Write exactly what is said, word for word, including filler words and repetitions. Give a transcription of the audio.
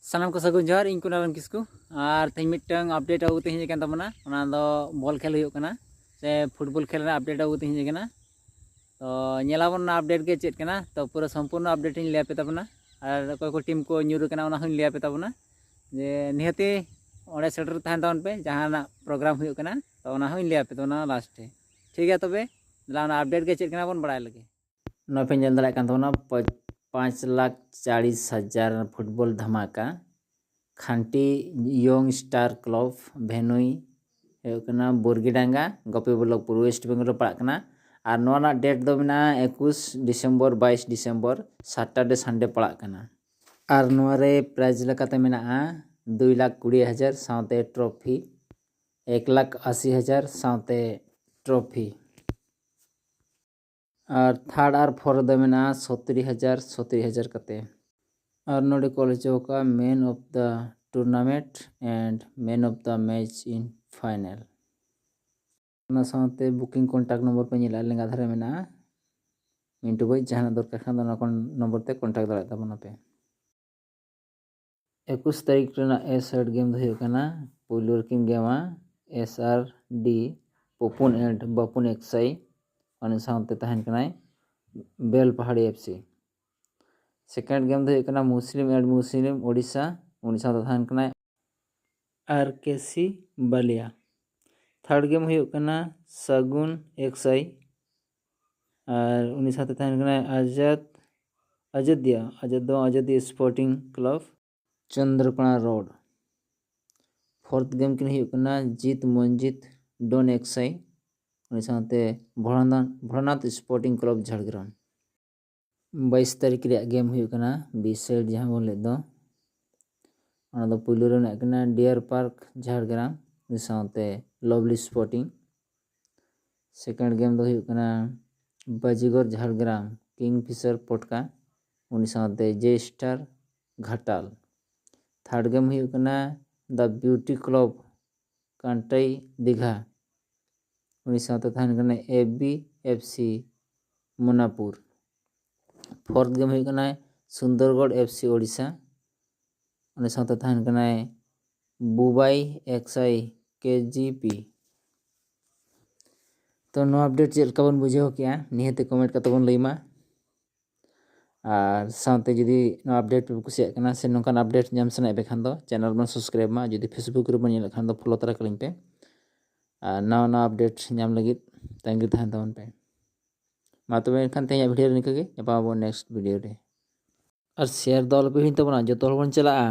ᱥᱟᱱᱟᱢ ᱠᱚ ᱥᱟᱹᱜᱩᱱ ᱡᱚᱦᱟᱨ, ᱤᱧ ᱠᱩᱱᱟᱞᱟᱞ ᱠᱤᱥᱠᱩ᱾ ᱟᱨ ᱛᱮᱦᱮᱧ ᱢᱤᱫᱴᱟᱝ ᱟᱯᱰᱮᱴ ᱟᱹᱜᱩ ᱛᱮᱦᱮᱧ ᱦᱮᱡ ᱟᱠᱟᱱ ᱛᱟᱵᱚᱱᱟ, ᱚᱱᱟ ᱫᱚ ᱵᱚᱞ ᱠᱷᱮᱞ ᱦᱩᱭᱩᱜ ᱠᱟᱱᱟ, ᱥᱮ ᱯᱷᱩᱴᱵᱚᱞ ᱠᱷᱮᱞ ᱨᱮᱱᱟᱜ ᱟᱯᱰᱮᱴ ᱟᱹᱜᱩ ᱛᱮᱦᱮᱧ ᱦᱮᱡ ᱟᱠᱟᱱᱟ᱾ ᱛᱚ ᱧᱮᱞᱟᱵᱚᱱ ᱚᱱᱟ ᱟᱯᱰᱮᱴ ᱜᱮ ᱪᱮᱫ ᱠᱟᱱᱟ᱾ ᱛᱚ ᱯᱩᱨᱟᱹ ᱥᱚᱢᱯᱩᱨᱱᱚ ᱟᱯᱰᱮᱴ ᱤᱧ ᱞᱟᱹᱭ ᱟᱯᱮ ᱛᱟᱵᱚᱱᱟ, ᱟᱨ ᱚᱠᱚᱭ ᱠᱚ ᱴᱤᱢ ᱠᱚ ᱧᱩᱨ ᱟᱠᱟᱱᱟ ᱚᱱᱟ ᱦᱚᱸᱧ ᱞᱟᱹᱭ ᱟᱯᱮ ᱛᱟᱵᱚᱱᱟ, ᱡᱮ ᱱᱤᱦᱟᱹᱛᱤ ᱚᱸᱰᱮ ᱥᱮᱴᱮᱨ ᱛᱟᱦᱮᱱ ᱛᱟᱵᱚᱱ ᱯᱮ, ᱡᱟᱦᱟᱱᱟᱜ ᱯᱨᱳᱜᱨᱟᱢ ᱦᱩᱭᱩᱜ ᱠᱟᱱᱟ, ᱛᱚ ᱚᱱᱟ ᱦᱚᱸᱧ ᱞᱟᱹᱭ ᱟᱯᱮ ᱛᱟᱵᱚᱱᱟ ᱞᱟᱥᱴ ᱨᱮ᱾ ᱴᱷᱤᱠ ᱜᱮᱭᱟ, ᱛᱚᱵᱮ ᱫᱮᱞᱟ ᱚᱱᱟ ᱟᱯᱰᱮᱴ ᱜᱮ ᱪᱮᱫ ᱠᱟᱱᱟ ᱵᱚᱱ ᱵᱟᱲᱟᱭ ᱞᱮᱜᱮ᱾ ᱱᱚᱣᱟ ᱯᱮ ᱧᱮᱞ ᱫᱟᱲᱮᱭᱟᱜ ᱠᱟᱱ ᱛᱟᱵᱚᱱᱟ, ᱯᱟᱸᱪ ᱞᱟᱠᱷ ᱪᱟᱲᱤᱥ ᱦᱟᱡᱟᱨ ᱯᱷᱩᱴᱵᱚᱞ ᱫᱷᱟᱢᱟᱠᱟ᱾ ᱠᱷᱟᱱᱴᱤ ᱭᱚᱝ ᱥᱴᱟᱨ ᱠᱞᱟᱵᱽ ᱵᱷᱮᱱᱩᱭ ᱦᱩᱭᱩᱜ ᱠᱟᱱᱟ ᱵᱩᱨᱜᱤᱰᱟᱸᱜᱟ, ᱜᱳᱯᱤᱵᱚᱞᱞᱚᱵᱷᱯᱩᱨ, ᱳᱭᱮᱥᱴ ᱵᱮᱝᱜᱚᱞ ᱨᱮ ᱯᱟᱲᱟᱜ ᱠᱟᱱᱟ᱾ ᱟᱨ ᱱᱚᱣᱟ ᱨᱮᱱᱟᱜ ᱰᱮᱴ ᱫᱚ ᱢᱮᱱᱟᱜᱼᱟ ᱮᱠᱩᱥ ᱰᱤᱥᱮᱢᱵᱚᱨ, ᱵᱟᱭᱤᱥ ᱰᱤᱥᱮᱢᱵᱚᱨ, ᱥᱟᱴᱟᱨᱰᱮ ᱥᱟᱱᱰᱮ ᱯᱟᱲᱟᱜ ᱠᱟᱱᱟ᱾ ᱟᱨ ᱱᱚᱣᱟ ᱨᱮ ᱯᱨᱟᱭᱤᱡᱽ ᱞᱮᱠᱟᱛᱮ ᱢᱮᱱᱟᱜᱼᱟ ᱫᱩᱭ ᱞᱟᱠᱷ ᱠᱩᱲᱤ ᱦᱟᱡᱟᱨ ᱥᱟᱶᱛᱮ ᱴᱨᱚᱯᱷᱤ, ᱮᱠ ᱞᱟᱠᱷ ᱟᱥᱤ ᱦᱟᱡᱟᱨ ᱥᱟᱶᱛᱮ ᱴᱨᱚᱯᱷᱤ᱾ ᱟᱨ ᱛᱷᱟᱨᱰ ᱟᱨ ᱯᱷᱳᱨ ᱨᱮᱫᱚ ᱢᱮᱱᱟᱜᱼᱟ ᱥᱚᱛᱨᱤ ᱦᱟᱡᱟᱨ, ᱥᱚᱛᱨᱤ ᱦᱟᱡᱟᱨ ᱠᱟᱛᱮ᱾ ᱟᱨ ᱱᱚᱰᱮ ᱠᱚ ᱚᱞ ᱦᱚᱪᱚ ᱟᱠᱟᱫᱼᱟ Man of the Tournament and Man of the Match in Final᱾ ᱚᱱᱟ ᱥᱟᱶᱛᱮ ᱵᱩᱠᱤᱝ ᱠᱚᱱᱴᱟᱠᱴ ᱱᱚᱢᱵᱚᱨ ᱯᱮ ᱧᱮᱞᱟ, ᱞᱮᱸᱜᱟ ᱫᱷᱟᱨᱮ ᱢᱮᱱᱟᱜᱼᱟ, ᱢᱤᱱᱴᱩ ᱵᱷᱟᱹᱭ᱾ ᱡᱟᱦᱟᱱᱟᱜ ᱫᱚᱨᱠᱟᱨ ᱠᱷᱟᱱ ᱫᱚ ᱚᱱᱟ ᱠᱚ ᱱᱚᱢᱵᱚᱨ ᱛᱮ ᱠᱚᱱᱴᱟᱠᱴ ᱫᱟᱲᱮᱭᱟᱜ ᱛᱟᱵᱚᱱᱟ ᱯᱮ᱾ ᱮᱠᱩᱥ ᱛᱟᱹᱨᱤᱠᱷ ᱨᱮᱱᱟᱜ ᱮᱥ ᱦᱮᱰ ᱜᱮᱢ ᱫᱚ ᱦᱩᱭᱩᱜ ᱠᱟᱱᱟ, ᱯᱩᱭᱞᱩ ᱨᱮᱠᱤᱱ ᱜᱮᱢᱟ ᱮᱥ ᱟᱨ ᱰᱤ ᱯᱚᱯᱩᱱ ᱮᱱᱰ ᱵᱟᱯᱩᱱ ᱮᱠᱥᱟᱭ, ᱩᱱᱤ ᱥᱟᱶᱛᱮ ᱛᱟᱦᱮᱱ ᱠᱟᱱᱟᱭ ᱵᱮᱞ ᱯᱟᱦᱟᱲᱤ ᱮᱯᱷ ᱥᱤ᱾ ᱥᱮᱠᱮᱱᱰ ᱜᱮᱢ ᱫᱚ ᱦᱩᱭᱩᱜ ᱠᱟᱱᱟ ᱢᱩᱥᱞᱤᱢ ᱮᱱᱰ ᱢᱩᱥᱞᱤᱢ ᱳᱰᱤᱥᱟ, ᱩᱱᱤ ᱥᱟᱶᱛᱮ ᱛᱟᱦᱮᱱ ᱠᱟᱱᱟᱭ ᱟᱨ ᱠᱮ ᱥᱤ ᱵᱟᱞᱤᱭᱟ᱾ ᱛᱷᱟᱨᱰ ᱜᱮᱢ ᱦᱩᱭᱩᱜ ᱠᱟᱱᱟ ᱥᱟᱹᱜᱩᱱ ᱮᱠᱥᱟᱭ, ᱟᱨ ᱩᱱᱤ ᱥᱟᱶᱛᱮ ᱛᱟᱦᱮᱱ ᱠᱟᱱᱟᱭ ᱟᱡᱟᱫ, ᱟᱡᱟᱫᱤᱭᱟ, ᱟᱡᱟᱫ ᱫᱚ ᱟᱡᱟᱫᱤᱭᱟ ᱥᱯᱳᱨᱴᱤᱝ ᱠᱞᱟᱵᱽ, ᱪᱚᱱᱫᱨᱚᱠᱳᱱᱟ ᱨᱳᱰ᱾ ᱯᱷᱳᱨᱛᱷ ᱜᱮᱢ ᱠᱤᱱ ᱦᱩᱭᱩᱜ ᱠᱟᱱᱟ ᱡᱤᱛ ᱢᱚᱱᱡᱤᱛ ᱰᱚᱱ ᱮᱠᱥᱟᱭ, ᱩᱱᱤ ᱥᱟᱶᱛᱮ ᱵᱷᱳᱞᱟᱱᱟᱛᱷ, ᱵᱷᱳᱞᱟᱱᱟᱛᱷ ᱥᱯᱳᱨᱴᱤᱝ ᱠᱞᱟᱵᱽ ᱡᱷᱟᱲᱜᱨᱟᱢ᱾ ᱵᱟᱭᱤᱥ ᱛᱟᱹᱨᱤᱠᱷ ᱨᱮᱭᱟᱜ ᱜᱮᱢ ᱦᱩᱭᱩᱜ ᱠᱟᱱᱟ ᱵᱤ ᱥᱟᱭᱤᱰ, ᱡᱟᱦᱟᱸ ᱵᱚᱱ ᱞᱟᱹᱭᱮᱫ ᱫᱚ, ᱚᱱᱟ ᱫᱚ ᱯᱩᱭᱞᱩ ᱨᱮ ᱢᱮᱱᱟᱜ ᱠᱤᱱᱟ ᱰᱤᱭᱟᱨ ᱯᱟᱨᱠ ᱡᱷᱟᱲᱜᱨᱟᱢ, ᱩᱱᱤ ᱥᱟᱶᱛᱮ ᱞᱚᱵᱷᱞᱤ ᱥᱯᱳᱨᱴᱤᱝ᱾ ᱥᱮᱠᱮᱱᱰ ᱜᱮᱢ ᱫᱚ ᱦᱩᱭᱩᱜ ᱠᱟᱱᱟ ᱵᱟᱡᱤᱜᱚᱨ ᱡᱷᱟᱲᱜᱨᱟᱢ, ᱠᱤᱝ ᱯᱷᱤᱥᱟᱨ ᱯᱚᱴᱠᱟ, ᱩᱱᱤ ᱥᱟᱶᱛᱮ ᱡᱮ ᱥᱴᱟᱨ ᱜᱷᱟᱴᱟᱞ᱾ ᱛᱷᱟᱨᱰ ᱜᱮᱢ ᱦᱩᱭᱩᱜ ᱠᱟᱱᱟ ᱫᱟ ᱵᱤᱭᱩᱴᱤ ᱠᱞᱟᱵᱽ ᱠᱟᱱᱴᱟᱭ ᱫᱤᱜᱷᱟ, ᱩᱱᱤ ᱥᱟᱶᱛᱮ ᱛᱟᱦᱮᱱ ᱠᱟᱱᱟ A B F C Monapur. Fourth game ᱦᱩᱭᱩᱜ ᱠᱟᱱᱟ ᱥᱩᱱᱫᱚᱨᱜᱚᱲ ᱮᱯᱷ ᱥᱤ ᱳᱰᱤᱥᱟ, ᱩᱱᱤ ᱥᱟᱶᱛᱮ ᱛᱟᱦᱮᱱ ᱠᱟᱱᱟᱭ ᱵᱩᱵᱟᱭ ᱮᱠᱥᱟᱭ ᱠᱮ ᱡᱤ ᱯᱤ᱾ ᱛᱚ ᱱᱚᱣᱟ ᱟᱯᱰᱮᱴ ᱪᱮᱫ ᱞᱮᱠᱟ ᱵᱚᱱ ᱵᱩᱡᱷᱟᱹᱣ ᱠᱮᱜᱼᱟ, ᱱᱤᱦᱟᱹᱛ ᱠᱚᱢᱮᱱᱴ ᱠᱟᱛᱮ ᱵᱚᱱ ᱞᱟᱹᱭ ᱢᱟ᱾ ᱟᱨ ᱥᱟᱶᱛᱮ ᱡᱩᱫᱤ ᱱᱚᱣᱟ ᱟᱯᱰᱮᱴ ᱯᱮ ᱠᱩᱥᱤᱭᱟᱜ ᱠᱟᱱᱟ ᱥᱮ ᱱᱚᱝᱠᱟᱱ ᱟᱯᱰᱮᱴ ᱧᱟᱢ ᱥᱟᱱᱟᱭᱮᱫ ᱯᱮ ᱠᱷᱟᱱ ᱫᱚ ᱪᱮᱱᱮᱞ ᱵᱚᱱ ᱥᱟᱵᱥᱠᱨᱟᱭᱤᱵ ᱢᱟ᱾ ᱡᱩᱫᱤ ᱯᱷᱮᱥᱵᱩᱠ ᱨᱮᱵᱚᱱ ᱧᱮᱞᱮᱫ ᱠᱷᱟᱱ ᱫᱚ ᱯᱷᱚᱞᱳ ᱛᱟᱨᱟ ᱠᱟᱹᱞᱤᱧ ᱯᱮ᱾ ᱟᱨ ᱱᱟᱣᱟ ᱱᱟᱣᱟ ᱟᱯᱰᱮᱴ ᱧᱟᱢ ᱞᱟᱹᱜᱤᱫ ᱛᱟᱺᱜᱤ ᱛᱟᱦᱮᱱ ᱛᱟᱵᱚᱱ ᱯᱮ᱾ ᱢᱟ ᱛᱚᱵᱮ ᱮᱱᱠᱷᱟᱱ ᱛᱮᱦᱮᱧᱟᱜ ᱵᱷᱤᱰᱤᱭᱳ ᱨᱮ ᱱᱤᱝᱠᱟᱹ ᱜᱮ, ᱧᱟᱯᱟᱢ ᱟᱵᱚᱱ ᱱᱮᱠᱥᱴ ᱵᱷᱤᱰᱤᱭᱳ ᱨᱮ᱾ ᱟᱨ ᱥᱮᱭᱟᱨ ᱫᱚ ᱟᱞᱚᱯᱮ ᱦᱤᱲᱤᱧ ᱛᱟᱵᱚᱱᱟ, ᱡᱚᱛᱚ ᱦᱚᱲ ᱵᱚᱱ ᱪᱟᱞᱟᱜᱼᱟ